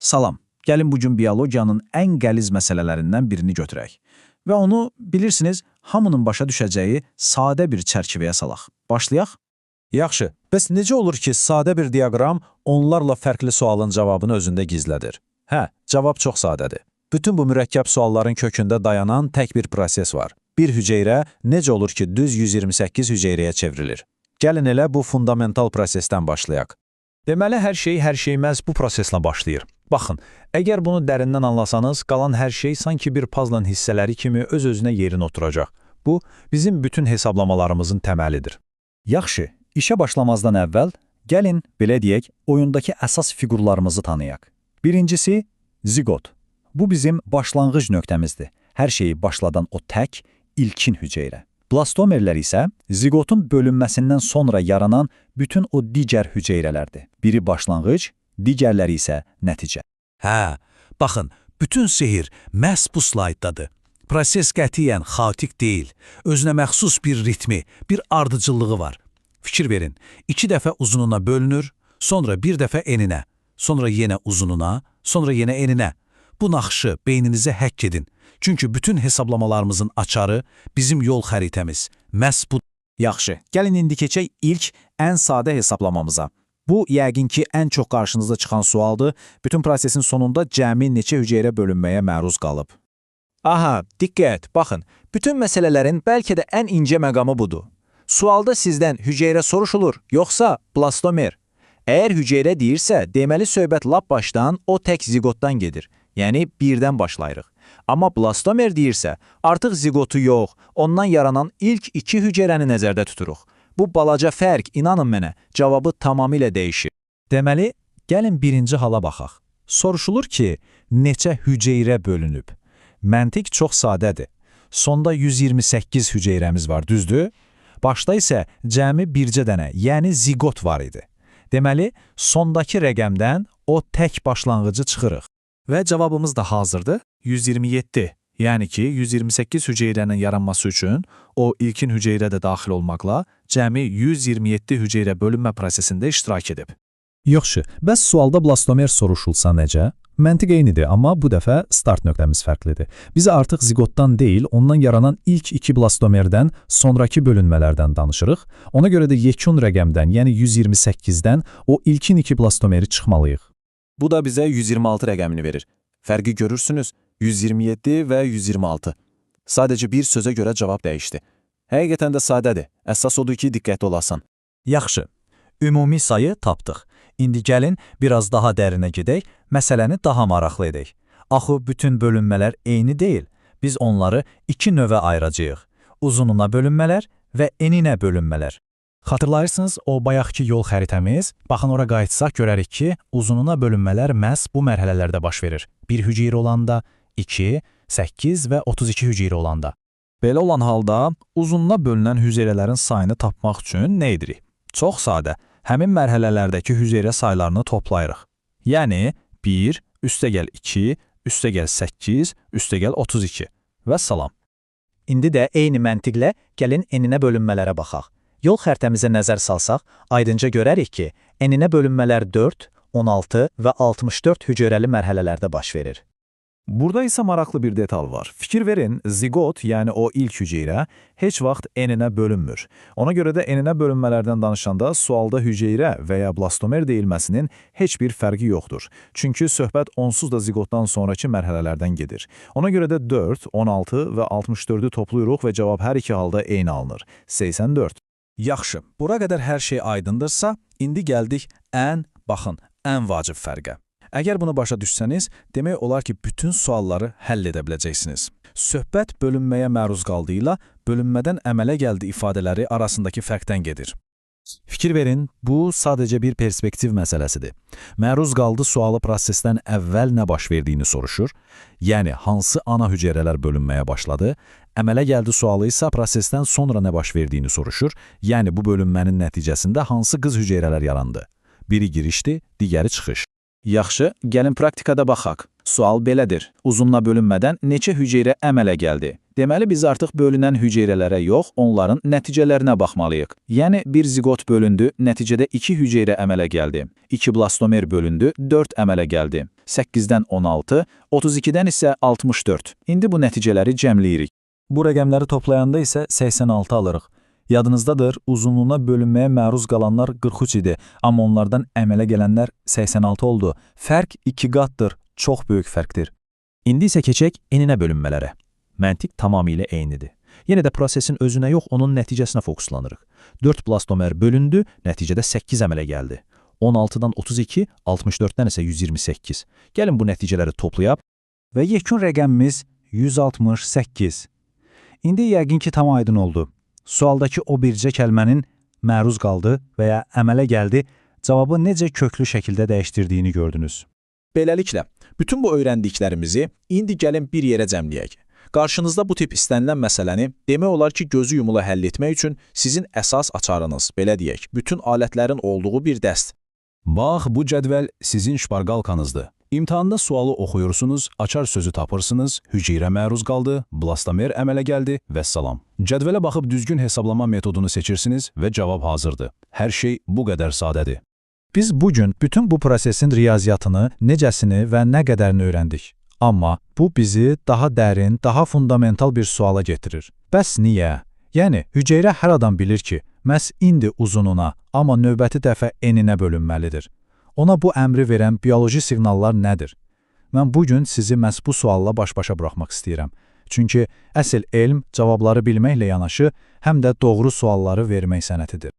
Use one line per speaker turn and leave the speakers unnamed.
Salam. Gəlin bu gün biologiyanın ən qəliz məsələlərindən birini götürək və onu, bilirsiniz, hamının başa düşəcəyi sadə bir çərçivəyə salaq. Başlayaq? Yaxşı, bəs necə olur ki, sadə bir diaqram onlarla fərqli sualın cavabını özündə gizlədir? Hə, cavab çox sadədir. Bütün bu mürəkkəb sualların kökündə dayanan tək bir proses var. Bir hüceyrə necə olur ki, düz 128 hüceyrəyə çevrilir? Gəlin elə bu fundamental prosesdən başlayaq.
Deməli, hər şey məhz bu proseslə başlayır. Baxın, əgər bunu dərindən anlasanız, qalan hər şey sanki bir pazlın hissələri kimi öz-özünə yerinə oturacaq. Bu, bizim bütün hesablamalarımızın təməlidir.
Yaxşı, işə başlamazdan əvvəl gəlin, belə deyək, oyundakı əsas fiqurlarımızı tanıyaq. Birincisi, ziqot. Bu bizim başlanğıc nöqtəmizdir. Hər şeyi başladan o tək, ilkin hüceyrə. Blastomerlər isə ziqotun bölünməsindən sonra yaranan bütün o digər hüceyrələrdir. Biri başlanğıc, digərləri isə nəticə.
Hə, baxın, bütün sehir məhz bu slayddadır. Proses qətiyyən xaotik deyil. Özünə məxsus bir ritmi, bir ardıcıllığı var. Fikir verin, iki dəfə uzununa bölünür, sonra bir dəfə eninə, sonra yenə uzununa, sonra yenə eninə. Bu naxışı beyninizə həkk edin. Çünki bütün hesablamalarımızın açarı bizim yol xəritəmiz. Məhz bu.
Yaxşı, gəlin indi keçək ilk, ən sadə hesablamamıza. Bu, yəqin ki, ən çox qarşınıza çıxan sualdır. Bütün prosesin sonunda cəmi neçə hüceyrə bölünməyə məruz qalıb?
Aha, diqqət, baxın. Bütün məsələlərin bəlkə də ən incə məqamı budur. Sualda sizdən hüceyrə soruşulur, yoxsa blastomer? Əgər hüceyrə deyirsə, deməli söhbət lap başdan o tək ziqotdan gedir. Yəni birdən başlayırıq. Amma blastomer deyirsə, artıq ziqotu yox, ondan yaranan ilk iki hüceyrəni nəzərdə tuturuq. Bu balaca fərq, inanın mənə, cavabı tamamilə dəyişir.
Deməli, gəlin birinci hala baxaq. Soruşulur ki, neçə hüceyrə bölünüb? Məntiq çox sadədir. Sonda 128 hüceyrəmiz var, düzdür? Başda isə cəmi bircə dənə, yəni ziqot var idi. Deməli, sondakı rəqəmdən o tək başlanğıcı çıxırıq. Və cavabımız da hazırdır. 127. Yəni ki, 128 hüceyrənin yaranması üçün o ilkin hüceyrə də daxil olmaqla cəmi 127 hüceyrə bölünmə prosesində iştirak edib.
Yaxşı, bəs sualda blastomer soruşulsa necə? Məntiq eynidir, amma bu dəfə start nöqtəmiz fərqlidir. Biz artıq ziqotdan deyil, ondan yaranan ilk iki blastomerdən, sonrakı bölünmələrdən danışırıq. Ona görə də yekun rəqəmdən, yəni 128-dən o ilkin iki blastomeri çıxmalıyıq.
Bu da bizə 126 rəqəmini verir. Fərqi görürsünüz, 127 və 126. Sadəcə bir sözə görə cavab dəyişdi. Həqiqətən də sadədir. Əsas odur ki, diqqətli olasan.
Yaxşı, ümumi sayı tapdıq. İndi gəlin biraz daha dərinə gedək, məsələni daha maraqlı edək. Axı bütün bölünmələr eyni deyil. Biz onları iki növə ayıracağıq. Uzununa bölünmələr və eninə bölünmələr.
Xatırlayırsınız, o bayaqki yol xəritəmiz, baxın ora qayıtsaq görərik ki, uzununa bölünmələr məhz bu mərhələlərdə baş verir. 1 hüceyrə olanda, 2, 8 və 32 hüceyrə olanda.
Belə olan halda uzununa bölünən hüceyrələrin sayını tapmaq üçün nə edirik? Çox sadə. Həmin mərhələlərdəki hüceyrə saylarını toplayırıq. Yəni 1, üstəgəl 2, üstəgəl 8, üstəgəl 32 və salam.
İndi də eyni məntiqlə gəlin eninə bölünmələrə baxaq. Yol xəritəmizə nəzər salsaq, aydınca görərik ki, eninə bölünmələr 4, 16 və 64 hüceyrəli mərhələlərdə baş verir.
Burada isə maraqlı bir detal var. Fikir verin, ziqot, yəni o ilk hüceyrə, heç vaxt eninə bölünmür. Ona görə də eninə bölünmələrdən danışanda sualda hüceyrə və ya blastomer deyilməsinin heç bir fərqi yoxdur. Çünki söhbət onsuz da ziqotdan sonrakı mərhələlərdən gedir. Ona görə də 4, 16 və 64-ü toplayırıq və cavab hər iki halda eyni alınır. 84. Yaxşı, bura qədər hər şey aydındırsa, indi gəldik ən, baxın, ən vacib fərqə. Əgər bunu başa düşsəniz, demək olar ki, bütün sualları həll edə biləcəksiniz. Söhbət bölünməyə məruz qaldığıyla bölünmədən əmələ gəldi ifadələri arasındakı fərqdən gedir. Fikir verin, bu sadəcə bir perspektiv məsələsidir. Məruz qaldı sualı prosesdən əvvəl nə baş verdiyini soruşur, yəni hansı ana hüceyrələr bölünməyə başladı, əmələ gəldi sualı isə prosesdən sonra nə baş verdiyini soruşur, yəni bu bölünmənin nəticəsində hansı qız hüceyrələr yarandı. Biri girişdir, digəri çıxış.
Yaxşı, gəlin praktikada baxaq. Sual belədir. Uzununa bölünmədən neçə hüceyrə əmələ gəldi?
Deməli, biz artıq bölünən hüceyrələrə yox, onların nəticələrinə baxmalıyıq. Yəni, bir ziqot bölündü, nəticədə 2 hüceyrə əmələ gəldi. 2 blastomer bölündü, 4 əmələ gəldi. 8-dən 16, 32-dən isə 64. İndi bu nəticələri cəmləyirik.
Bu rəqəmləri toplayanda isə 86 alırıq. Yadınızdadır, uzunluğuna bölünməyə məruz qalanlar 43 idi, amma onlardan əmələ gələnlər 86 oldu. Fərq 2 qatdır, çox böyük fərqdir.
İndi isə keçək eninə bölünmələrə. Məntiq tamamilə eynidir. Yenə də prosesin özünə yox, onun nəticəsinə fokuslanırıq. 4 blastomer bölündü, nəticədə 8 əmələ gəldi. 16-dan 32, 64-dən isə 128. Gəlin bu nəticələri toplayaq.
Və yekun rəqəmimiz 168. İndi yəqin ki, tam aydın oldu. Sualdakı o bircə kəlmənin məruz qaldı və ya əmələ gəldi cavabı necə köklü şəkildə dəyişdirdiyini gördünüz.
Beləliklə, bütün bu öyrəndiklərimizi indi gəlin bir yerə cəmləyək. Qarşınızda bu tip istənilən məsələni demək olar ki, gözü yumulu həll etmək üçün sizin əsas açarınız, belə deyək, bütün alətlərin olduğu bir dəst.
Bax, bu cədvəl sizin şparqalkanızdır. İmtahanda sualı oxuyursunuz, açar sözü tapırsınız, hüceyrə məruz qaldı, blastomer əmələ gəldi və salam. Cədvələ baxıb düzgün hesablama metodunu seçirsiniz və cavab hazırdır. Hər şey bu qədər sadədir.
Biz bugün bütün bu prosesin riyaziyyatını, necəsini və nə qədərini öyrəndik. Amma bu bizi daha dərin, daha fundamental bir suala getirir. Bəs niyə? Yəni, hüceyrə hər adam bilir ki, məhz indi uzununa, amma növbəti dəfə eninə bölünməlidir. Ona bu əmri verən bioloji siqnallar nədir? Mən bugün sizi məhz bu sualla baş-başa buraxmaq istəyirəm. Çünki əsl elm cavabları bilməklə yanaşı, həm də doğru sualları vermək sənətidir.